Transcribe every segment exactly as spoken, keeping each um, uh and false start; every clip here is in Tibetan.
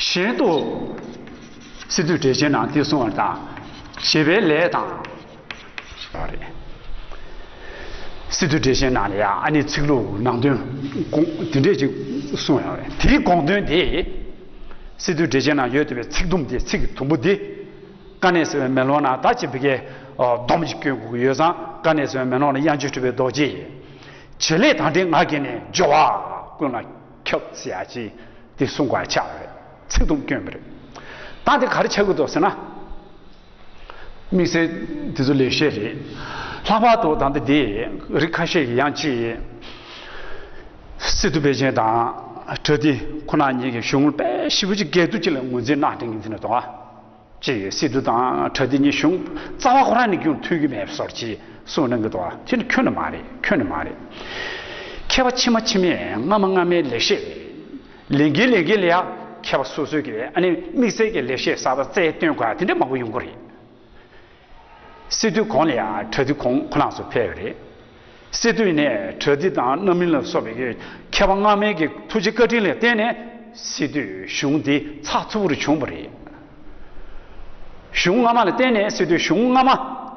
གཞན་དུ། སི་ཏུ་འགྲེལ་ཆེན་ནང་འདི་གསུངས་པ་དང་། བྱེད་པའི་ལས་དང་། རེད། སི་ཏུ་འགྲེལ་ཆེན་ནང་ལ་ཡང་ཨ་ནི་ཚིག་ལྷུག་ནང་དོན་དགོངས་དེ་འདྲས་ཅིག་གསུངས་ཡོད་རེད། དེའི་དགོངས་དོན་དེ། སི་ཏུ་འགྲེལ་ཆེན་ནང་ཡོད་བསྡད་པའི་ཚིག་དུམ་དེ་ཚིག་གི་དུམ་བུ་དེ། དཀའ་གནད་གསལ་བའི་མེ་ལོང་ནང་ད་ཅི་བི་ཀའི་སྡོམ་ཅིག་སྐྱོན་དགོས་ཀྱི་ཡོད་ཙང་དཀའ་གནད་གསལ་བའི་མེ་ལོང་ལ་དབྱངས་ཅན་གྲུབ་པའི་རྡོ་རྗེ་ཡིས། བྱེད་ལས་དང་འབྲེལ་ངག་གིས་ནི་སྦྱོར་བ་ཀུན་ལ་ཁྱབ་ཟེར་ཡ་ཅིག་དེ་གསུང་དགོས་ཡ་ཆགས་རེད། ཚིག་དུམ་སྐྱོན་པ་རེད། ད་དེ་ག་རེ་ཆགས་ཀྱི་འདུག་ཟེར་ན། དམིགས་བསལ་དེ་ཚོ་ལེགས་བཤད་རེད། ལྷག་པར་དུ་ད་ལྟ་དེ་རིགས་ཁ་ཤས་ཀྱིས་ཡང་ཅིག་སི་ཏུ་པཎ་ཆེན་དང་པྲ་ཏི་ཁོ་ན་གཉིས་ཀྱི་གཞུང་དཔེ་ཞིབ་པོ་ཅིག་འགལ་འདུ་ཅིག་ལ་ངོས་འཛིན་གནང་དྲན་གྱི་འདུག་ཨ། ཅིག་སི་ཏུ་དང་པྲ་ཏི་གཉིས་གཞུང་རྩ་བ་ཁོ་རང་ནས་ཀྱང་མཐུན་གྱི་མེད་པའི་བཟོ་འདྲ་ཅིག་གསུངས་གནང་གི་འདུག་ཨ། དེ་ནི་ཁྱོན་ནས་མ་རེད། ཁྱོན་ནས་མ་རེད། མཁས་པ་ཕྱི་མ་ཕྱི་མས་སྔ་མ་སྔ་མའི་ལེགས་བཤད་རེད། ལས་འགན་ལས་འགན་ལ་ཡང་མཁས་པ་སོ་སོའི་གི་ཨ་ནི་དམིགས་བསལ་གྱི་ལེགས་བཤད་གསར་པ་རྩལ་སྟོན་དགོས་ཡ་དེ་འདྲ་མང་པོ་ཡོང་གི་རེད། སི་ཏུའི་གོང་ལ་ཡང་པྲ་ཏི་ཁོང་ཁོ་རང་ཚོ་ཕེབས་ཡོད་རེད། སི་ཏུ་ནས་པྲ་ཏི་དང་རྣམ་སྨིན་ལ་སོགས་པའི་གི་མཁས་པ་སྔ་མའི་གི་ཐུགས་རྗེ་བཀའ་དྲིན་ལ་བརྟེན་ནས་སི་ཏུའི་གཞུང་འདི་ཚགས་ཚུད་པོར་བྱུང་བ་རེད། གཞུང་སྔ་མ་ལ་བརྟེན་ནས་སི་ཏུའི་གཞུང་སྔ་མ་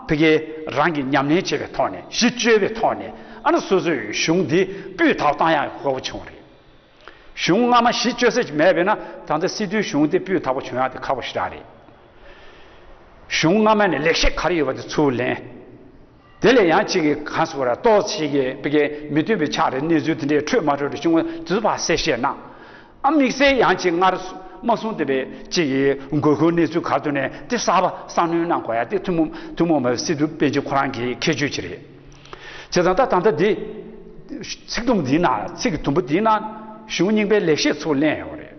དེ་གའི་རང་གིས་ཉམས་ལེན་བྱས་པའི་ཐོག་ནས་གཞི་བཅོལ་བའི་ཐོག་ནས་ཨ་ནི་སོ་སོའི་གཞུང་འདི་སྤུས་དག་བཏང་ཡག་དགོས་པ་བྱུང་བ་རེད། གཞུང་སྔ་མ་གཞི་བཅོལ་ས་ཅིག་མེད་པས་ན་ད་ལྟ་སི་ཏུའི་གཞུང་དེ་སྤུས་དག་པོ་བྱུང་ཡག་དེ་ཁག་པོ་ཞེ་དྲག་རེད། གཞུང་སྔ་མ་ནས་ལེགས་བཤད་ག་རེ་ཡོད་པ་དེ་ཚུར་ལེན། དེ་ལས་ཡང་གཅིག་གིས་གང་ཟེར་བ་ར་ཏོག་ཙམ་གྱིས་བི་ཀའི་མི་མཐུན་པའི་ཆ་རེ་གནས་ཚུལ་དེ་འདྲའི་འཕྲོད་མ་འཕྲོད་རེ་བྱུང་བ་དེ་ཚོ་ཕར་གསལ་བཤད་གནང་། ཨ་དམིགས་བསལ་ཡང་གཅིག་སྔར་མ་གསུངས་བསྡད་པའི་གཅིག་གིས་དགོས་མཁོའི་གནས་ཚུལ་ག་ཚོད་ནས་དེ་གསར་པ་གསར་སྣོན་གནང་དགོས་ཡ་དེ་ཐུན་མོང་ཐུན་མོང་མ་ཡིན་པའི་སི་ཏུ་པཎ་ཆེན་ཁོ་རང་གི་ཁྱད་ཆོས་ཅིག་རེད། བྱས་ཙང་ད་ད་ལྟ་འདི། ཚིག་དུམ་འདིའི་ནང་ཚིག་གི་དུམ་བུ་འདིའི་ནང་གཞུང་རྙིང་པའི་ལེགས་བཤད་ཚུར་ལེན་ཡོད་རེད།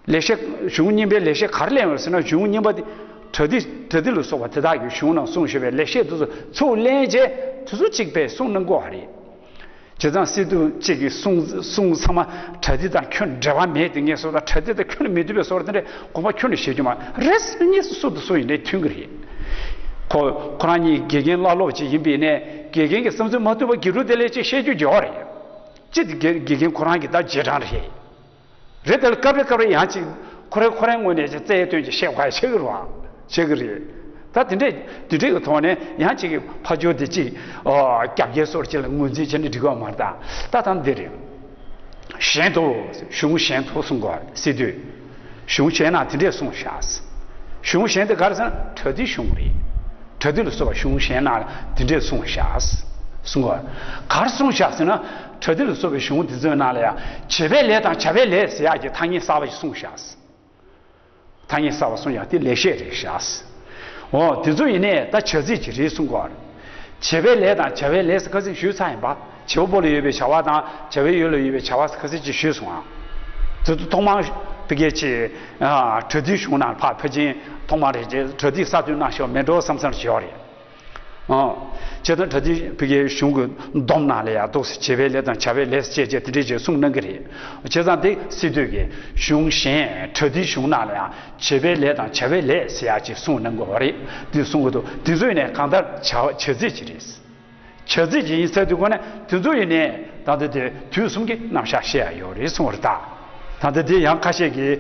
ལེགས་བཤད་གཞུང་རྙིང་པའི་ལེགས་བཤད་ག་རེ་ལེན་ཡོད་ཟེར་ན་གཞུང་རྙིང་པ་འདི་པྲ་ཏི་པྲ་ཏི་ལ་སོགས་པ་དེ་དག་གི་གཞུང་ནང་གསུངས་བཞག་པའི་ལེགས་བཤད་དེ་ཚོ་ཚུར་ལེན་བྱས་དེ་ཚོ་གཅིག་པས་གསུངས་གནང་དགོས་པ་རེད། བྱས་ཙང་སི་ཏུ་གཅིག་གིས་གསུངས་གསུངས་ཚང་མ་པྲ་ཏི་དང་ཁྱོན་འབྲེལ་བ་མེད་དེ་ངས་སོ་ད་པྲ་ཏི་དང་ཁྱོན་མི་མཐུན་པའི་སོ་དེ་འདྲའི་དགོངས་པ་ཁྱོན་ནས་བཞེས་རྒྱུ་མ་རེད། སུ་གཉིས་སུ་སུ་དང་སུ་ཡིན་ནའི་མཐུན་གྱི་རེད། ཁོ་ཁོ་རང་གཉིས་དགེ་རྒན་བླ་སློབ་ཅིག་ཡིན་པས་ནས་དགེ་རྒན་གྱི་བསམ་ཚུལ་མ་མཐུན་པ་དགེ་ཕྲུག་དེ་ལས་ཅིག་བཤད་རྒྱུ་ཡོད་རེད། ཅི་དེ་དགེ་དགེ་རྒན་ཁོ་རང་གི་ད་རྗེས་འབྲང་རེད། རེད་དེ་ལ་སྐབས་རེ་སྐབས་རེ་ཡང་ཅིག་ཁོ་རེ་ཁོ་རའི་ངོས་ནས་ཅིག་རྩལ་སྟོན་ཅིག་བཤད་དགོས་ཡ་ཆགས་ཀྱི་རེད་བ། ཆགས་ཀྱི་རེད། ད་དེ་འདྲས་དེ་འདྲས་ཀྱི་ཐོག་ནས་ཡང་ཅིག་གི་ཕ་ཇོ་དེ་ཅིག་ཨོ་རྒྱབ་འགལ་སོར་ཅིག་ལ་ངོས་འཛིན་བྱས་ནས་འགྲིག་གི་མ་རེད་ད། ད་ད་འདི་རེད། གཞན་དུ་གཞུང་གཞན་དུ་གསུང་དགོས་སྲིད་དུས། གཞུང་གཞན་ན་དེ་འདྲས་གསུངས་བཞག་གཞུང་གཞན་དེ་ག་རེ་ཟེར་ན་པྲ་ཏིའི་གཞུང་རེད། པྲ་ཏི་ལ་སོགས་པ་གཞུང་གཞན་ན་དེ་འདྲས་གསུངས་བཞག་གསུང་གོ་ག་རེ་གསུངས་བཞག་ཟེར་ན་པྲ་ཏི་ལ་སོགས་པའི་གཞུང་དེ་ཚོའི་ནང་ལ་ཡང་བྱེད་པའི་ལས་དང་བྱ་བའི་ལས་ཟེར་ཡག་གི་ཐ་སྙད་གསར་པ་ཞིག་གསུངས་བཞག་ཐ་སྙད་གསར་པ་གསུངས་ཡག་དེ་ལེགས་བཤད་རེད་བཞག་འོ་དེ་ཚོ་ཡིན་ནས་ད་བྱ་ཚིག་ཅིག་རེད་གསུང་གོ་བྱེད་པའི་ལས་དང་བྱ་བའི་ལས་ཟེར་ཁ་སང་ཞུས་ཚར་ཡིན་པ། བྱེད་པ་པོ་ལ་ཡོད་པའི་བྱ་བ་དང་བྱ་བའི་ཡུལ་ལ་ཡོད་པའི་བྱ་བ་ཁ་སང་ཅིག་ཞུས་སོང་ཨ། དེ་ཚོ་ཐོག་མར་བི་ཀའི་ཆེ། པྲ་ཏིའི་གཞུང་ནང་ཕར་ཕལ་ཆེར་ཐོག་མར་རེད་ཅེས་པྲ་ཏིས་གསར་གཏོད་གནང་ཤོག་མེད་འགྲོ་བསམ་བསམ་ཞིག་ཡོད་རེད། ཨོ། བྱས་ཙང་པྲ་ཏིའི་བི་ཀའི་གཞུང་གི་སྡོམ་ནང་ལ་ཡང་འདུག་སེ་བྱེད་པའི་ལས་དང་བྱ་བའི་ལས་ཅེས་བྱས་དེ་འདྲས་ཅིག་གསུངས་གནང་གི་རེད། བྱས་ཙང་དེ་སྲིད་དུས་ཀྱི་གཞུང་གཞན་པྲ་ཏིའི་གཞུང་ནང་ལ་ཡང་བྱེད་པའི་ལས་དང་བྱ་བའི་ལས་ཟེར་ཡག་ཅིག་གསུངས་གནང་དགོས་པ་རེད། འདི་གསུང་གི་འདུག་དེ་ཚོ་ཡིན་ནས་གང་ལྟར་བྱ་བྱ་ཚིག་ཅིག་རེད། བྱ་ཚིག་ཅིག་ཡིན་ཟེར་དུས་གོ་ནས་དེ་ཚོ་ཡིན་ནས་ད་ལྟ་དེ་དུས་གསུམ་གྱི་རྣམ་གཞག་བཤད་ཡ་ཡོད་རེད་གསུངས་པ་རེད་ད། ད་ལྟ་དེ་ཡང་ཁ་ཤས་ཀྱིས།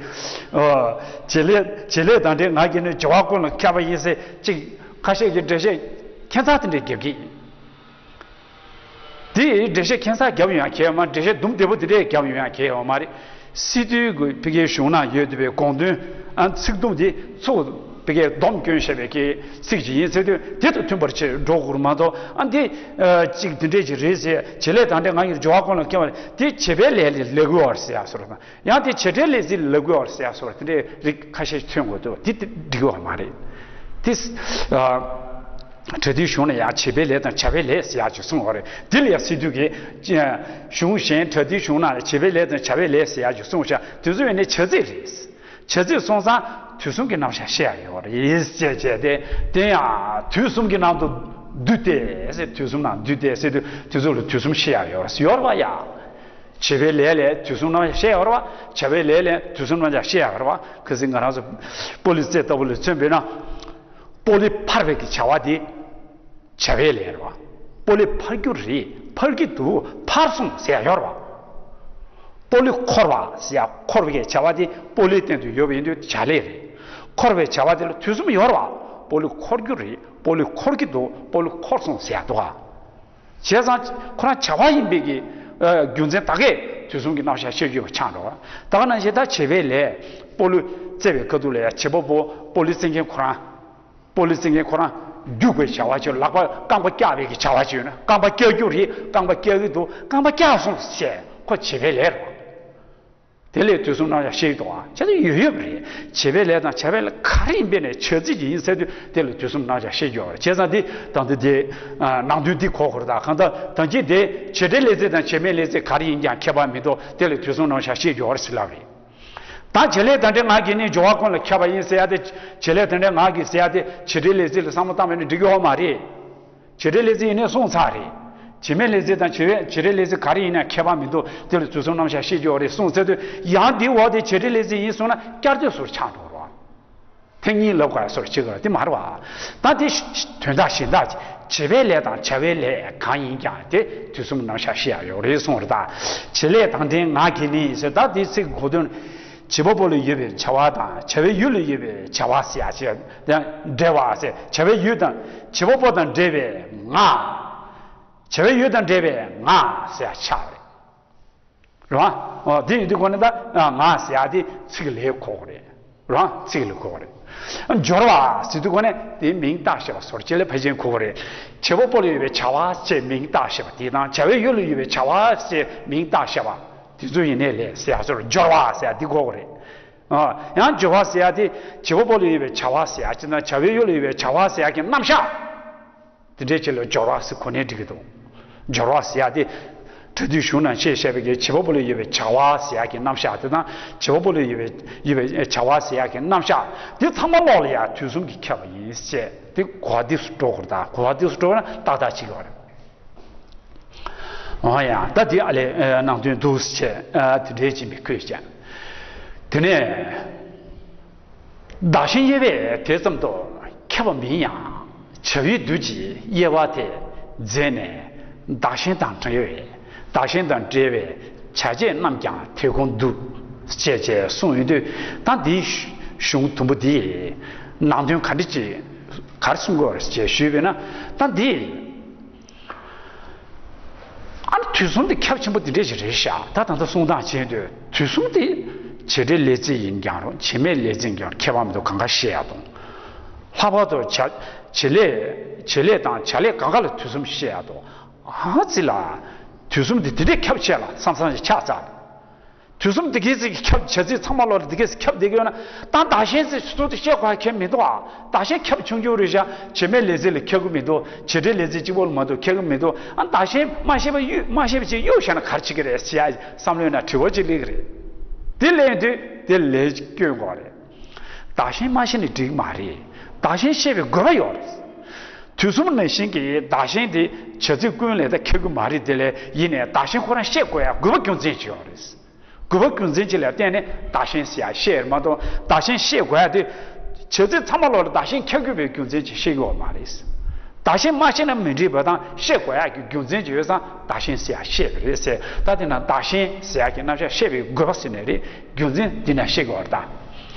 བྱེད་ལས་བྱེད་ལས་དང་འབྲེལ་ངག་གིས་ནི་སྦྱོར་བ་ཀུན་ལ་ཁྱབ་པ་ཡིན་ཟེར་ཅིག་ཁ་ཤས་ཀྱིས་འགྲེལ་བཤད་ཁྱད་མཚར་དེ་འདྲས་རྒྱབ་ཀྱི་ཡིན། དེ་འགྲེལ་བཤད་ཁྱད་མཚར་རྒྱབ་ཡོང་ཡ་གལ་ཡོད་མ་རེད། འགྲེལ་བཤད་དུམ་བདེ་པོ་དེ་འདྲས་རྒྱབ་ཡོང་ཡ་གལ་ཡོད་མ་རེད། སྲིད་དུས་ཀྱི་བི་ཀའི་གཞུང་ན་ཡོད་བསྡད་པའི་དགོངས་དོན་ཨ་ཚིག་དུམ་དེ་ཚུར་བི་ཀའི་སྡོམ་སྐྱོན་བྱས་པའི་གི་ཚིག་ཅིག་ཡིན་ཟེར་དུས་དེ་དང་མཐུན་པར་བྱེད་འགྲོ་དགོས་མ་གཏོགས་ཨ་འདི་ཅིག་དེ་འདྲས་ཅིག་རེད་ཟེར་བྱེད་ལས་དང་འབྲེལ་ངག་གི་སྦྱོར་བ་ཀུན་ལ་ཁྱབ་པ་རེད། དེ་བྱེད་པའི་ལས་ལ་ལས་དགོས་པར་ཟེར་ཡ་སོགས་དང་ཡང་དེ་བྱེད་འབྲེལ་ལས་ཚིག་ལ་ལས་དགོས་པར་ཟེར་ཡ་སོགས་དེ་འདྲས་རིགས་ཁ་ཤས་ཐོན་དགོས་འདུག་དེ་འགྲིག་གི་མ་རེད། དེ། པྲ་ཏིའི་གཞུང་ལ་ཡང་བྱེད་པའི་ལས་དང་བྱ་བའི་ལས་ཟེར་ཡག་ཅིག་གསུངས་པ་རེད། དེ་ལ་ཡང་སྲིད་དུས་ཀྱི། གཞུང་གཞན་པྲ་ཏིའི་གཞུང་ནང་ལ་བྱེད་པའི་ལས་དང་བྱ་བའི་ལས་ཟེར་ཡག་ཅིག་གསུངས་ཤག་དེ་ཚོ་ཡང་ནི་བྱ་ཚིག་རེད། བྱ་ཚིག་སོང་ཙང་དུས་གསུམ་གྱི་རྣམ་གཞག་བཤད་ཡག་ཡོད་རེད་ཅེས་བྱས་ཏེ་དེ་ཡང་དུས་གསུམ་གྱི་ནང་དུ་བསྡུས་ཏེ་ཟེར་དུས་གསུམ་ནང་བསྡུས་ཏེ་ཟེར་དུས་དེ་ཚོ་ལ་དུས་གསུམ་བཤད་ཡག་ཡོད་རེད་ཡོད་རེད་བ་ཡ། བྱེད་པའི་ལས་ལས་དུས་གསུམ་རྣམ་གཞག་བཤད་ཡག་རེད་བ། བྱ་བའི་ལས་ལས་དུས་གསུམ་རྣམ་གཞག་བཤད་ཡག་རེད་བ། ཁ་སང་ང་རང་ཚོ་སྤོ་ལོའི་རྩེད་ལྟ་བུ་ལ་མཚོན་པས་ན། སྤོ་ལོ་འཕར་བའི་གི་བྱ་བ་དེ་བྱ་བའི་ལས་རེད་བ། སྤོ་ལོ་འཕར་རྒྱུ་རེད། འཕར་གྱི་འདུག་འཕར་སོང་ཟེར་ཡག་ཡོད་རེད་བ། སྤོ་ལོ་འཁོར་བ་ཟེར་ཡ། འཁོར་བའི་བྱ་བ་དེ་སྤོ་ལོའི་སྟེང་དུ་ཡོད་པ་ཡིན་དུས་བྱ་ལས་རེད། འཁོར་བའི་བྱ་བ་དེ་ལ་དུས་གསུམ་ཡོད་རེད་བ། སྤོ་ལོ་འཁོར་རྒྱུ་རེད། སྤོ་ལོ་འཁོར་གྱི་འདུག་སྤོ་ལོ་འཁོར་སོང་ཟེར་ཡ་འདུག་ག་བྱས་ཙང་ཁོ་རང་བྱ་བ་ཡིན་པའི་གི་ཨ་རྒྱུ་མཚན་ད་གས་དུས་གསུམ་གྱི་རྣམ་གཞག་བཤད་རྒྱུ་བ་ཆགས་འགྲོ་བ། ད་ག་ནང་བཞིན་ད་བྱེད་པའི་ལས། སྤོ་ལོ་རྩེ་བའི་ཁ་ཐུག་ལ་ཡ་བྱེད་པ་པོ་སྤོ་ལོ་རྩེ་མཁན་ཁོ་རང་། སྤོ་ལོ་རྩེ་མཁན་ཁོ་རང་རྒྱུག་པའི་བྱ་བ་བྱེད། ལག་པ་རྐང་པ་བཀྱག་པའི་གི་བྱ་བ་བྱེད་ན། རྐང་པ་བཀྱག་རྒྱུ་རེད། རྐང་པ་བཀྱག་གི་འདུག་རྐང་པ་བཀྱག་སོང་ཟེར་ཁོ་བྱེད་པའི་ལས་རེད། དེ་ལས་དུས་གསུམ་རྣམ་གཞག་བཤད་ཀྱི་འདུག་ཨ། བྱས་ཙང་ཡོད་ཡོད་པ་རེད། བྱེད་པའི་ལས་དང་བྱ་བའི་ལས་ག་རེ་ཡིན་པའི་ནས་བྱ་ཚིག་ཅིག་ཡིན་ཟེར་དུས་དེ་ལ་དུས་གསུམ་རྣམ་གཞག་བཤད་རྒྱུ་རེད། བྱས་ཙང་འདི་དང་དེ་དེ་ནང་དོན་འདི་གོ་དགོས་རེད། ད་གང་ལྟར་ད་གིན་དེ་བྱེད་འབྲེལ་ལས་ཚིག་དང་བྱེད་མེད་ལས་ཚིག་ག་རེ་ཡིན་ཀྱང་ཁྱད་པར་མི་འདུག་དེ་ལ་དུས་གསུམ་རྣམ་གཞག་བཤད་རྒྱུ་རེད་ཟེར་ལབ་རེད། ད་བྱེད་ལས་དང་འབྲེལ་ངག་གིས་ནི་སྦྱོར་བ་ཀུན་ལ་ཁྱབ་པ་ཡིན་ཟེར་ཡ་དེ། བྱེད་ལས་དང་འབྲེལ་ངག་གིས་ཟེར་ཡ་དེ་བྱེད་འབྲེལ་ལས་ཚིག་ལ་བསམ་བློ་བཏང་བས་ནི་འགྲིག་གི་ཡོད་མ་རེད། བྱེད་འབྲེལ་ལས་ཚིག་ཡིན་ནའི་གསུངས་ཚར་རེད། བྱེད་མེད་ལས་ཚིག་དང་བྱེད་པའི་བྱེད་འབྲེལ་ལས་ཚིག་ག་རེ་ཡིན་ན་ཁྱད་པར་མི་འདུག་དེ་ལ་དུས་གསུམ་རྣམ་གཞག་བཤད་རྒྱུ་རེད་གསུངས་ཚར་དུས། ཡང་འདིའི་འོག་དེ་བྱེད་འབྲེལ་ལས་ཚིག་ཡིན་གསུངས་ན་བསྐྱར་ཟློས་སུ་ཆགས་འགྲོ་རོགས། ཐེངས་གཉིས་ལབ་དགོས་སོར་གཅིག་དེ་མ་རེད་བ། ད་དེ་དོན་དག་གཞན་དག་བྱེད་པའི་ལས་དང་བྱ་བའི་ལས་གང་ཡིན་ཀྱང་དེ་དུས་གསུམ་རྣམ་གཞག་བཤད་ཡ་ཡོད་རེད་གསུངས་རེད། ད་བྱེད་ལས་དང་འབྲེལ་ངག་གིས་ནི་ཟེར། ད་དེ་ཚིག་གོ་དོན། བྱེད་པ་པོ་ལ་ཡོད་པའི་བྱ་བ་དང་བྱ་བའི་ཡུལ་ལ་ཡོད་པའི་བྱ་བ་ཟེར་ཡ་ཅིག་དང་འབྲེལ་བ་ཟེར། བྱ་བའི་ཡུལ་དང་བྱེད་པ་པོ་དང་འབྲེལ་བའི་ངག་བྱ་བའི་ཡུལ་དང་འབྲེལ་བའི་ངག་ཟེར་ཡ་ཆགས་རེད། རེད་བ། འོ་དེ་ཡིན་དུས་གོ་ནས་ད་ངག་ཟེར་ཡ་དེ་ཚིག་ལས་གོ་གི་རེད། རེད་བ། ཚིག་ལ་གོ་གི་རེད། སྦྱོར་བ་ཟེར་དུས་གོ་ནས་དེ་མིང་བཏགས་ཞེས་པ་སོར་ཕྱེད་ལ་ཕལ་ཆེར་གོ་གི་རེད། བྱེད་པ་པོ་ལ་ཡོད་པའི་བྱ་བ་ཞེས་མིང་བཏགས་ཞེས་པ་དེ་དང་བྱ་བའི་ཡུལ་ལ་ཡོད་པའི་བྱ་བ་ཞེས་མིང་བཏགས་ཞེས་པ་དེ་ཚོ་ཡིན་ནའི་ལས་ཟེར་ཡ་སོར་སྦྱོར་བ་ཟེར་ཡ་དེ་གོ་གི་རེད། ཨ། ཡང་སྦྱོར་བ་ཟེར་ཡ་དེ་བྱེད་པ་པོ་ལ་ཡོད་པའི་བྱ་བ་ཟེར་ཡ་ཅིག་དང་བྱ་བའི་ཡུལ་ལ་ཡོད་པའི་བྱ་བ་ཟེར་ཡ་གི་རྣམ་གཞག་དེ་འདྲའི་ཆེད་ལ་སྦྱོར་བ་ཟེར་གོ་ནའི་འགྲིག་གི་འདུག་སྦྱོར་བ་ཟེར་ཡ་དེ་སྒྲ་སྡུད་གཞུང་ནང་ཆེས་བཤད་པའི་གི་བྱེད་པ་པོ་ལ་ཡོད་པའི་བྱ་བ་ཟེར་ཡ་གི་རྣམ་གཞག་དེ་དང་བྱེད་པ་པོ་ལ་ཡོད་པའི་ཡོད་པའི་བྱ་བ་ཟེར་ཡ་གི་རྣམ་གཞག་དེ་ཚང་མ་ཀློག་ལ་ཡ་དུས་གསུམ་གྱིས་ཁྱབ་པ་ཡིན་ཟེར། དེ་གོ་བ་འདི་སུ་འགྲོ་དགོས་རེད། ད་གོ་བ་འདི་སུ་འགྲོ་ན་ཏག་ཏག་ཅིག་ཡོད་རེད། འོ་ཡ། ད་དེ་ཨ་ལས་ནང་དོན་འདུག་ཟེར་དེ་འདྲའི་ཅིག་མི་ཁོས་ཀྱང་། དེ་ནས། བདག་གཞན་དབྱེ་བས་དེ་ཙམ་དུ་ཁྱབ་པ་མིན་ཡང་། བྱ་བའི་དུས་ཀྱི་དབྱེ་བ་དེ་མཛད་ནས། བདག་གཞན་དང་བྲལ་བའི་བདག་གཞན་དང་འབྲེལ་བའི་བྱ་བྱེད་རྣམས་ཀྱང་དེ་ཀུན་བསྡུ། ཅེས་ཅེས་གསུངས་ཡོད་དུས། ད་འདིའི་གཞུང་དུམ་བུ་འདིས་ནང་དོན་ག་འདྲ་ཅིག་ག་རེ་གསུང་དགོས་ཞེས་ཞུས་པས་ན། ད་འདི་ཨ་ནི་དུས་གསུམ་དེ་ཁྱབ་ཆེན་པོ་དེ་འདྲས་ཞིག་རེད་ཤག་ད་ད་ལྟ་གསུང་སྟངས་བྱས་དུས་དུས་གསུམ་དེ་བྱེད་འབྲེལ་ལས་ཚིག་ཡིན་ཀྱང་རུང་བྱེད་མེད་ལས་ཚིག་ཡིན་ཀྱང་རུང་ཁྱད་པར་མི་འདུག་གང་ག་བཤད་ཡག་དང་། ལྷག་པར་དུ་བྱ་བྱེད་ལས་བྱེད་ལས་དང་བྱ་ལས་གང་ག་ལ་དུས་གསུམ་བཤད་ཡག་དང་། ཨ་ཙི་ལ། དུས་གསུམ་དེ་དེ་འདྲས་ཁྱབ་ཆེ་ལ་བསམ་བསམ་ཞིག་ཆགས་ཚར། དུས་གསུམ་དེ་གའི་ཚིག་ཁྱབ་བྱ་ཚིག་ཚང་མ་ལོག་ལ་དེ་གའི་ཚིག་ཁྱབ་བསྡད་ཀྱི་ཡོད་ན། ད་བདག་གཞན་ཚིག་སོ་སོ་དེ་བཤད་དགོས་ཡ་ཁྱད་མི་འདུག་ཨ། བདག་གཞན་ཁྱབ་ཆུང་ཆུང་རེད་ཤག་བྱེད་མེད་ལས་ཚིག་ལ་ཁྱབ་ཀྱི་མི་འདུག་བྱེད་འབྲེལ་ལས་ཚིག་གཅིག་པོ་ལ་མ་གཏོགས་ཁྱབ་ཀྱི་མི་འདུག་ཨ། བདག་གཞན་མ་ཤེས་པ་གཡུག་མ་ཤེས་པ་ཅིག་གཡུག་བཞག་ན་ག་རེ་བྱེད་ཀྱི་རེད་ཟེར་ཡ་བསམ་བློའི་ནང་དྲི་བ་ཅིག་སླེབས་ཀྱི་རེད། དེ་སླེབས་དུས་དེ་ལས་སྐྱོན་དགོས་རེད། བདག་གཞན་མ་ཤེས་ན་འགྲིག་མ་རེད། བདག་གཞན་ཤེས་པའི་དགོས་པ་ཡོད་རེད། དུས་གསུམ་ནང་བཞིན་གྱི་བདག་གཞན་དེ་བྱ་ཚིག་ཀུན་ལས་ད་ཁྱབ་ཀྱི་མ་རེད། དེ་ལས་ཡིན་ནའི་བདག་གཞན་ཁོ་རང་ཤེས་དགོས་ཡ་དགོས་པ་རྒྱུ་མཚན་ཅིག་ཡོད་རེད། དགོས་པ་རྒྱུ་མཚན་ཅིག་ལ་བརྟེན་ནས་བདག་གཞན་ཟེར་ཡ་བཤད་རེད་མ་གཏོགས། བདག་གཞན་ཤེས་དགོས་ཡ་དེ། བྱ་ཚིག་ཚང་མ་ལོག་ལ་བདག་གཞན་ཁྱབ་ཀྱི་བའི་རྒྱུ་མཚན་ཅིག་ཤེས་ཀྱི་ཡོད་མ་རེད། བདག་གཞན་མ་ཤེས་ན་མི་འགྲིག་པ་དང་ཤེས་དགོས་ཡ་གི་རྒྱུ་མཚན་ཅིག་ཡོད་ཙང་བདག་གཞན་ཟེར་ཡ་བཤད་པ་རེད་ཟེར། ད་དེ་ན་བདག་གཞན་ཟེར་ཡ་གི་རྣམ་གཞག་བཤད་པའི་དགོས་པ་ཟེར་ནས་རེད། རྒྱུ་མཚན་འདི་ན་བཤད་དགོས་པ་རེད་ད།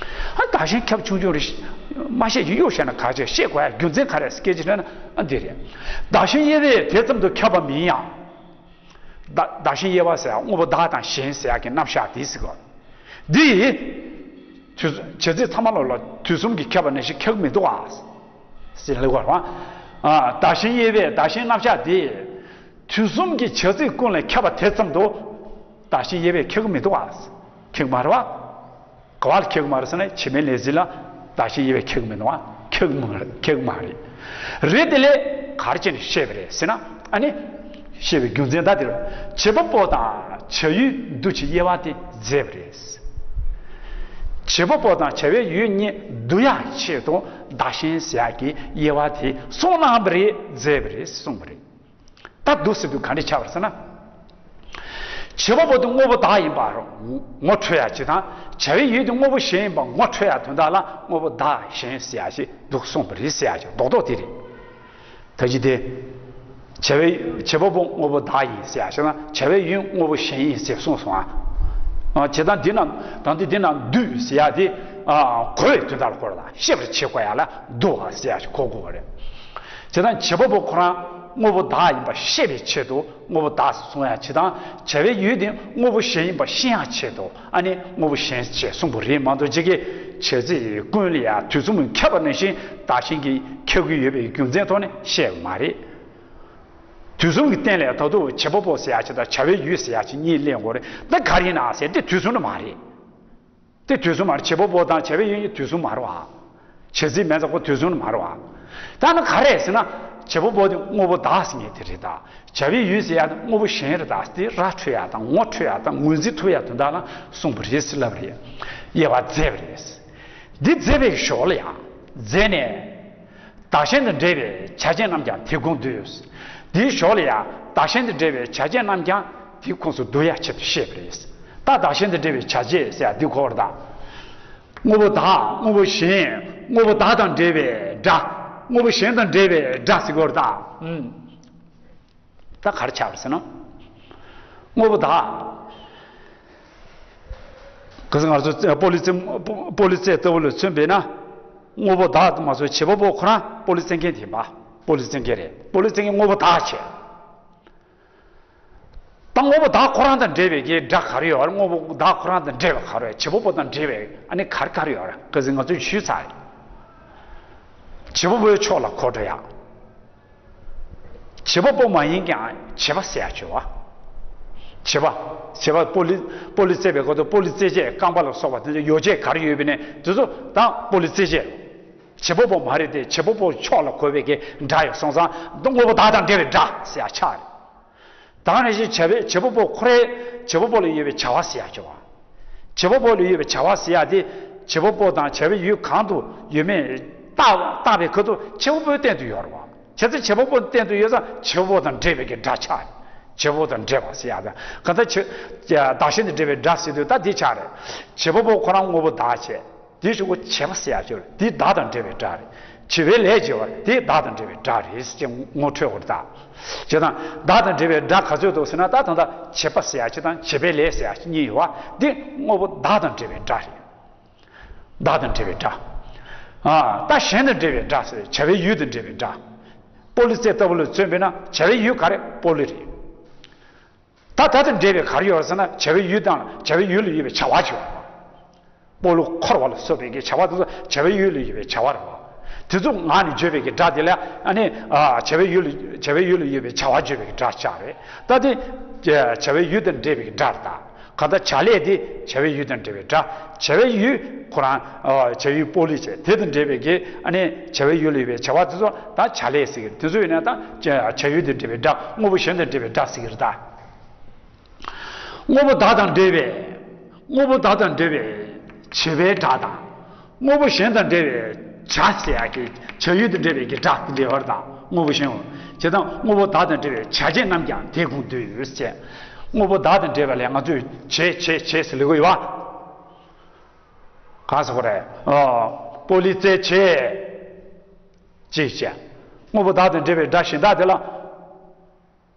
ཨ། བདག་གཞན་ཁྱབ་ཆུང་ཆུང་རེད། མ་བཤད་ཀྱི་གཡུག་བཤད་ན་ག་ཅེ་བཤད་དགོས་ཡ་རྒྱུ་མཚན་ག་རེ་སྐད་ཆ་དྲིས་ན་ཨ་འདི་རེད། བདག་གཞན་དབྱེ་བས་དེ་ཙམ་དུ་ཁྱབ་པ་མིན་ཡང་། བདག་བདག་གཞན་དབྱེ་བ་ཟེར་ཡ་དངོས་པོ་བདག་དང་གཞན་ཟེར་ཡ་གི་རྣམ་གཞག་འདི་ཟེར་གོ། འདི་ཡིས། དུས་བྱ་ཚིག་ཚང་མ་ལོག་ལ་དུས་གསུམ་གྱིས་ཁྱབ་པ་ནང་བཞིན་ཁྱབ་ཀྱི་མི་འདུག་ཨ། ཟེར་ལེ་བར་བ། ཨ། བདག་གཞན་དབྱེ་བས་བདག་གཞན་རྣམ་གཞག་འདི། དུས་གསུམ་གྱི་བྱ་ཚིག་ཀུན་ལས་ཁྱབ་པ་དེ་ཙམ་དུ། བདག་གཞན་དབྱེ་བས་ཁྱབ་ཀྱི་མི་འདུག་ཨ། ཁྱབ་ཀྱི་མ་རེད་བ། ག་བ་ལ་ཁྱབ་ཀྱི་མ་རེད་ཟེར་ན་བྱེད་མེད་ལས་ཚིག་ལ་བདག་གཞན་དབྱེ་བས་ཁྱབ་ཀྱི་མི་འདུག་ཨ། ཁྱབ་ཀྱི་མ་རེད། ཁྱབ་ཀྱི་མ་རེད། རེད་དེ་ལས་ག་རེ་བྱས་ནས་བཤད་པ་རེད་ཟེར་ན། ཨ་ནི། བཤད་པའི་རྒྱུ་མཚན་ད་དེ་རེད། བྱེད་པ་པོ་དང་བྱ་ཡུལ་འདུ་བྱེད་དབྱེ་བ་དེ་མཛད་པ་རེད། བྱེད་པ་པོ་དང་བྱ་བའི་ཡུལ་གཉིས་འདུ་ཡག་ཆེད་དུ་བདག་གཞན་ཟེར་ཡག་གི་དབྱེ་བ་དེ་གསུངས་གནང་བ་རེད། མཛད་པ་རེད། གསུངས་པ་རེད། ད་འདུ་ཟེར་དུས་ག་འདྲ་ཆགས་པ་རེད་ཟེར་ན། བྱེད་པ་པོ་དེ་དངོས་པོ་བདག་ཡིན་པ་རུ་ངོ་འཕྲོད་ཡག་ཅིག་དང་། བྱ་བའི་ཡུལ་དེ་དངོས་པོ་གཞན་ཡིན་པ་ངོ་འཕྲོད་ཡག་དོན་དག་ལ་དངོས་པོ་བདག་གཞན་ཟེར་ཡག་ཅིག་འདུག་གསུངས་པ་རེད་ཟེར་ཡག་ཅིག་རྡོག་རྡོག་དེ་རེད། ད་ཅི་སྟེ། བྱ་བའི་བྱེད་པ་པོ་དངོས་པོ་བདག་ཡིན་ཟེར་ཡག་ཅིག་དང་བྱ་བའི་ཡུལ་དངོས་པོ་གཞན་ཡིན་ཟེར་གསུངས་སོང་ཨ། བྱེད་སྟངས་འདི་རྣམས་ད་འདི་འདི་རྣམས་འདུས་ཟེར་ཡ་དེ་གོ་བའི་དོན་དག་ལ་གོ་ར་ལ་ཤེས་པར་བྱེད་དགོས་ཡ་ལ་འདུ་བ་ཟེར་ཡ་ཞིག་གོ་དགོས་པ་རེད། བྱེད་སྟངས་བྱེད་པ་པོ་ཁོ་རང་དངོས་པོ་བདག་ཡིན་པ་ཤེས་པའི་ཆེད་དུ་དངོས་པོ་བདག་གསུང་ཡ་བྱེད་སྟངས་བྱ་བའི་ཡུལ་དེ་དངོས་པོ་གཞན་ཡིན་པ་ཤེས་ཡ་ཆེད་དུ་ཨ་ནི་དངོས་པོ་གཞན་ཞེས་གསུངས་པ་རེད་མ་གཏོགས་ཇི་སྐད་བྱ་ཚིག་ཀུན་ལ་ཡ་དུས་གསུམ་ཁྱབ་པ་ནང་བཞིན་བདག་གཞན་གྱིས་ཁྱབ་ཀྱི་ཡོད་པའི་རྒྱུ་མཚན་ཐོག་ནས་བཤད་པ་མ་རེད། དུས་གསུམ་གྱི་སྟེང་ལས་ད་དུང་བྱེད་པ་པོ་ཟེར་ཡ་ཅིག་དང་བྱ་བའི་ཡུལ་ཟེར་ཡ་ཅིག་གཉིས་གླེང་དགོས་རེད། འདི་ག་རེ་ཡིན་ན་ཟེར་འདི་དུས་གསུམ་ནི་མ་རེད། འདི་དུས་གསུམ་མ་རེད། བྱེད་པ་པོ་དང་བྱ་བའི་ཡུལ་གཉིས་དུས་གསུམ་མ་རེད་བ། བྱེད་ཚིག་མེད་ཙང་ཁོ་དུས་གསུམ་ནི་མ་རེད་བ། ད་ནི་ག་རེ་ཟེར་ན་བྱེད་པ་པོ་དེ་དངོས་པོ་བདག་ཟེར་མཁན་དེ་རེད་ད། བྱ་བའི་ཡུལ་ཟེར་ཡ་དེ་དངོས་པོ་གཞན་རེད་ད། དེ་ར་འཕྲོད་ཡ་དང་ངོ་འཕྲོད་ཡ་དང་ངོས་འཛིན་ཐུབ་ཡ་དོན་དག་ལ་གསུངས་པ་རེད་ཟེར་ལབ་རེད། དབྱེ་བ་མཛད་པ་རེད། འདི་མཛད་པའི་ཞོར་ལ་ཡང་མཛད་ནས། བདག་གཞན་དང་འབྲེལ་བའི་བྱ་བྱེད་རྣམས་ཀྱང་དེའི་ཁོངས་འདུས། དེའི་ཞོར་ལ་ཡང་བདག་གཞན་དང་འབྲེལ་བའི་བྱ་བྱེད་རྣམས་ཀྱང་དེའི་ཁོངས་སུ་འདུ་ཡ་ཆེད་དུ་བཤད་པ་རེད། ད་བདག་གཞན་དང་འབྲེལ་བའི་བྱ་བྱེད་ཟེར་ཡ་འདི་གོ་བར་གདའ། དངོས་པོ་བདག་དངོས་པོ་གཞན། དངོས་པོ་བདག་དང་འབྲེལ་བའི་སྒྲ། དངོས་པོ་གཞན་དང་འབྲེལ་བའི་སྒྲ་ཟེར་གོ་བར་གདའ། ཨུམ། ད་ག་རེ་ཆགས་པ་ཟེར་ན། དངོས་པོ་བདག་གལ་སྲིད་ང་ཚོ་སྤོ་ལོ་རྩེ་སྤོ་ལོ་རྩེ་ལྟ་བུ་ལ་མཚོན་པས་ན། དངོས་པོ་བདག་ཏུ་མ་སོང་བྱེད་པ་པོ་ཁོ་རང་སྤོ་ལོ་རྩེ་མཁན་དེ་ཡིན་པ། སྤོ་ལོ་རྩེ་མཁན་རེད། སྤོ་ལོ་རྩེ་མཁན་དངོས་པོ་བདག་བྱས། ད་དངོས་པོ་བདག་ཁོ་རང་དང་འབྲེལ་བའི་གི་སྒྲ་ག་རེ་ཡོད་རེད། དངོས་པོ་བདག་ཁོ་རང་དང་འབྲེལ་བ་ག་རེ་ཡོད། བྱེད་པ་པོ་དང་འབྲེལ་བའི་ཨ་ནི་ག་རེ་ག་རེ་ཡོད་རེད། གལ་སྲིད་ང་ཚོས་ཞུས་ཚར་རེད། བྱེད་པ་པོའི་ཕྱོགས་ལ་གོ་འགྲོ་ཡག་བྱེད་པ་པོ་མ་ཡིན་ཀྱང་བྱེད་པ་ཟེར་ཡ་བྱེད་པ། བྱེད་པ། བྱེད་པ་སྤོ་ལོ་སྤོ་ལོ་རྩེ་བའི་སྐབས་སུ་སྤོ་ལོ་རྩེ་བྱེད་རྐང་པ་ལ་སོགས་པ་དེ་ཚོ་ཡོ་བྱད་ག་རེ་ཡོད་པའི་ནས་དེ་ཚོ་དང་སྤོ་ལོ་རྩེ་བྱེད། བྱེད་པ་པོ་མ་རེད་དེ་བྱེད་པ་པོ་ཕྱོགས་ལ་གོ་བའི་གི་སྒྲ་ཡོད་སོང་ཙང་དངོས་པོ་བདག་དང་འབྲེལ་བའི་སྒྲ་ཟེར་ཡ་ཆགས་རེད། ད་ནང་བཞིན་བྱ་བའི་བྱེད་པ་པོ་ཁོ་རའི་བྱེད་པ་པོ་ལ་ཡོད་པའི་བྱ་བ་ཟེར་ཡ་ཅིག་ཡོད་པ། བྱེད་པ་པོ་ལ་ཡོད་པའི་བྱ་བ་ཟེར་ཡ་དེ་བྱེད་པ་པོ་དང་བྱ་བའི་ཡུལ་གང་དུ་ཡོད་མེད་བརྟག་བརྟག་པའི་ཁུལ་དུ་བྱེད་པ་པོའི་སྟེང་དུ་ཡོད་རེད་བ། བྱས་ཙང་བྱེད་པ་པོ་སྟེང་དུ་ཡོད་ཙང་བྱེད་པ་པོ་དང་འབྲེལ་བའི་གི་སྒྲ་ཆགས་རེད། བྱེད་པ་པོ་དང་འབྲེལ་བ་ཟེར་ཡ་དང་གང་ལྟར་བྱེད་བདག་གཞན་དང་འབྲེལ་བའི་སྒྲ་ཟེར་དུས་ད་འདི་ཆགས་རེད། བྱེད་པ་པོ་ཁོ་རང་དངོས་པོ་བདག་བྱས། དེའི་གཞུག་གུ་བྱེད་པ་ཟེར་ཡ་ཅིག་ཡོད་རེད། དེ་བདག་དང་འབྲེལ་བའི་སྒྲ་རེད། བྱེད་པའི་ལས་བྱེད་པ་དེ་བདག་དང་འབྲེལ་བའི་སྒྲ་རེད་ཅེས་ངོ་འཕྲོད་དགོས་རེད་ད། བྱེད་དང་བདག་དང་འབྲེལ་བའི་སྒྲ་ག་ཚོད་འདུག་ཟེར་ན་ད་ད་ལྟ་བྱེད་པ་ཟེར་ཡ་ཅིག་དང་བྱེད་པའི་ལས་ཟེར་ཡ་ཅིག་གཉིས་ཡོད་པ་དེ་དངོས་པོ་བདག་དང་འབྲེལ་བའི་སྒྲ་རེད། བདག་དང་འབྲེལ་བའི་སྒྲ། ཨ་ད་གཞན་དང་འབྲེལ་བའི་སྒྲ་ཟེར་བྱ་བའི་ཡུལ་དང་འབྲེལ་བའི་སྒྲ། སྤོ་ལོ་རྩེ་ལྟ་བུ་ལ་མཚོན་པས་ན་བྱ་བའི་ཡུལ་ག་རེ་སྤོ་ལོ་རེད། ད་ད་དང་འབྲེལ་བའི་ག་རེ་ཡོད་ཟེར་ན་བྱ་བའི་ཡུལ་དང་བྱ་བའི་ཡུལ་ལ་ཡོད་པའི་བྱ་བ་ཅིག་ཡོད་རེད། སྤོ་ལོ་འཁོར་བ་ལ་སོགས་པའི་གི་བྱ་བ་དེ་ཚོ་བྱ་བའི་ཡུལ་ལ་ཡོད་པའི་བྱ་བ་རེད་བ། དེ་ཚོ་ངག་ནས་བརྗོད་པའི་གི་སྒྲ་དེ་ལ་ཨ་ནི་བྱ་བའི་ཡུལ་ལ་བྱ་བའི་ཡུལ་ལ་ཡོད་པའི་བྱ་བ་བརྗོད་པའི་གི་སྒྲ་ཆགས་རེད། ད་དེ་བྱ་བའི་ཡུལ་དང་འབྲེལ་བའི་གི་སྒྲ་རེད་ད། གང་ལྟར་བྱ་ལས་དེ་བྱ་བའི་ཡུལ་དང་འབྲེལ་བའི་སྒྲ། བྱ་བའི་ཡུལ་ཁོ་རང་བྱ་ཡུལ་སྤོ་ལོ་བྱས་དེ་དང་འབྲེལ་བའི་གི་ཨ་ནི་བྱ་བའི་ཡུལ་ལ་ཡོད་པའི་བྱ་བ་དེ་ཚོ་ད་བྱ་ལས་ཟེར་གི་རེད། དེ་ཚོ་ཡིན་ན་ད་བྱ་ཡུལ་དང་འབྲེལ་བའི་སྒྲ་དངོས་པོ་གཞན་དང་འབྲེལ་བའི་སྒྲ་ཟེར་གི་རེད་ད། དངོས་པོ་བདག་དང་འབྲེལ་བའི་དངོས་པོ་བདག་དང་འབྲེལ་བའི་བྱེད་པའི་སྒྲ་དང་། དངོས་པོ་གཞན་དང་འབྲེལ་བའི་བྱ་ཟེར་ཡག་གི་བྱ་ཡུལ་དང་འབྲེལ་བའི་གི་སྒྲ་དེ་འབྲེལ་བར་དང་དངོས་པོ་གཞན་འོང་བྱེད་དང་དངོས་པོ་བདག་དང་འབྲེལ་བའི་བྱ་བྱེད་རྣམས་ཀྱང་དེའི་ཁོངས་འདུས་ཡོད་ཅེས། དངོས་པོ་བདག་དང་འབྲེལ་བ་ལས་ང་ཚོས་བྱེད་བྱེད་བྱེད་ཟེར་ལེ་གོ་ཡོད་བ། གང་ཟེར་གོ་རེད། སྤོ་ལོ་རྩེ་བྱེད། ཅེས་བྱ། དངོས་པོ་བདག་དང་འབྲེལ་བའི་སྒྲ་གཞན་དག་དེ་ལ།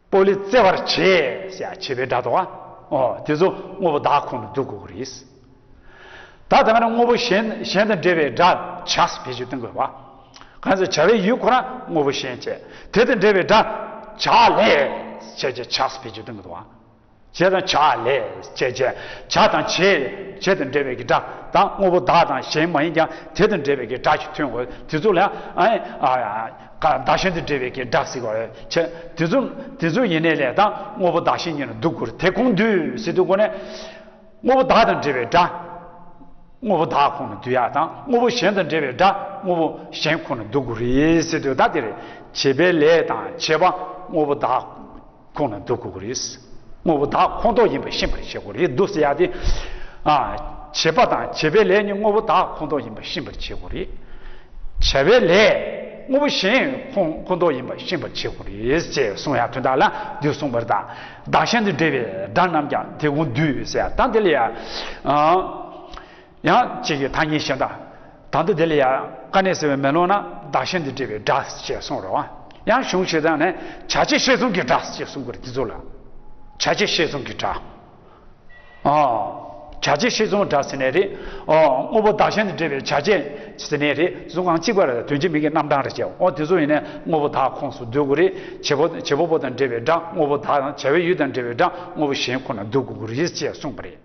སྤོ་ལོ་རྩེ་བར་བྱེད་ཟེར་ཡ་བྱེད་པའི་སྒྲ་དོ། ཨོ་དེ་ཚོ་དངོས་པོ་བདག་ཁོངས་ནས་འདུ་དགོས་ཀྱི་རེད། ད་དེ་ནས་དངོས་པོ་གཞན་གཞན་དང་འབྲེལ་བའི་སྒྲ་བྱ་ཟེར་བེད་སྤྱོད་གཏོང་དགོས་པ། གང་ཟེར་བྱ་བའི་ཡུལ་ཁོ་རང་དངོས་པོ་གཞན་བྱས་དེ་དང་འབྲེལ་བའི་སྒྲ་བྱ་ལས་བྱས་བྱས་བྱ་ཟེར་བེད་སྤྱོད་གཏོང་དགོས་པ། བྱས་དང་བྱ་ལས་བྱས་བྱས་བྱ་དང་བྱེད་བྱེད་དང་འབྲེལ་བའི་གི་སྒྲ་དང་དངོས་པོ་བདག་དང་གཞན་མ་ཡིན་ཀྱང་དེ་དང་འབྲེལ་བའི་གི་སྒྲ་ཞིག་ཐོན་དགོས། དེ་ཚོ་ལ་ཨ་ཨ་བདག་གཞན་དང་འབྲེལ་བའི་གི་སྒྲ་ཟེར་དགོས་རེད། བྱས་དེ་ཚོ་དེ་ཚོ་ཡིན་ནའི་ལས་དང་དངོས་པོ་བདག་གཞན་གཉིས་ལ་འདུ་དགོས་རེད། དེ་ཁོངས་འདུས་ཟེར་དུས་གོ་ནས་དངོས་པོ་བདག་དང་འབྲེལ་བའི་སྒྲ། དངོས་པོ་བདག་ཁོངས་ནས་འདུ་ཡག་དང་དངོས་པོ་གཞན་དང་འབྲེལ་བའི་སྒྲ་དངོས་པོ་གཞན་ཁོངས་ནས་འདུ་དགོས་རེད་ཟེར་དུས་ད་དེ་རེད། བྱེད་པའི་ལས་དང་བྱེད་པ་དངོས་པོ་བདག་ཁོངས་ན་འདུ་དགོས་ཀྱི་རེད། དངོས་པོ་བདག་ཁོངས་གཏོགས་ཡིན་པ་ཤེས་པར་བྱེད་དགོས་རེད། འདུ་ཟེར་ཡ་དེ། ཨ། བྱེད་པ་དང་བྱེད་པའི་ལས་གཉིས་དངོས་པོ་བདག་ཁོངས་གཏོགས་ཡིན་པ་ཤེས་པར་བྱེད་དགོས་རེད། བྱ་བའི་ལས་དངོས་པོ་གཞན་ཁོངས་ཁོངས་གཏོགས་ཡིན་པ་ཤེས་པར་བྱེད་དགོས་རེད་ཅེས་གསུང་ཡ་དོན་དག་ལ་འདི་གསུངས་པ་རེད་ད། བདག་གཞན་དང་འབྲེལ་བའི་སྒྲ་རྣམས་ཀྱང་དེ་ཁོངས་འདུས་ཟེར་ཡ་ད་འདི་ལ་ཡ། ཨ། ཡང་གཅིག་གི་ཐ་སྙད་གཞན་དག་ད་ལྟ་དེ་ལ་ཡང་དཀའ་གནད་གསལ་བའི་མེ་ལོང་ན་བདག་གཞན་དུ་འབྲེལ་བའི་སྒྲ་ཞེས་གསུངས་རོ། ཡང་གཞུང་ཞིག་དང་ནས་བྱ་བྱེད་ཤེས་གསུམ་གྱི་སྒྲ་ཞེས་གསུང་དགོས་རེད། དེ་ཚོ་ལ་བྱ་བྱེད་ཤེས་གསུམ་གྱི་སྒྲ། ཨ། བྱ་བྱེད་ཤེས་ཚོར་སྒྲ་ཟེར་ནའི་རེད། ཨོ་དངོས་པོ་བདག་གཞན་དང་འབྲེལ་བའི་བྱ་བྱེད་ཟེར་ནའི་རེད། དེ་ཚོ་གང་གཅིག་པ་རེད། དོན་གཅིག་མིང་གི་རྣམ་གྲངས་རེད་བྱས། ཨོ་དེ་ཚོ་ཡིན་ནའི་དངོས་པོ་བདག་ཁོངས་སུ་འདུ་དགོས་རེད། བྱེད་པོ་བྱེད་པ་པོ་དང་འབྲེལ་བའི་སྒྲ་དངོས་པོ་བདག་དང་བྱ་བའི་ཡུལ་དང་འབྲེལ་བའི་སྒྲ་དངོས་པོ་གཞན་ཁོ་ན་འདུ་དགོས་ཀྱི་རེད་ཅེས་གསུངས་པ་རེད།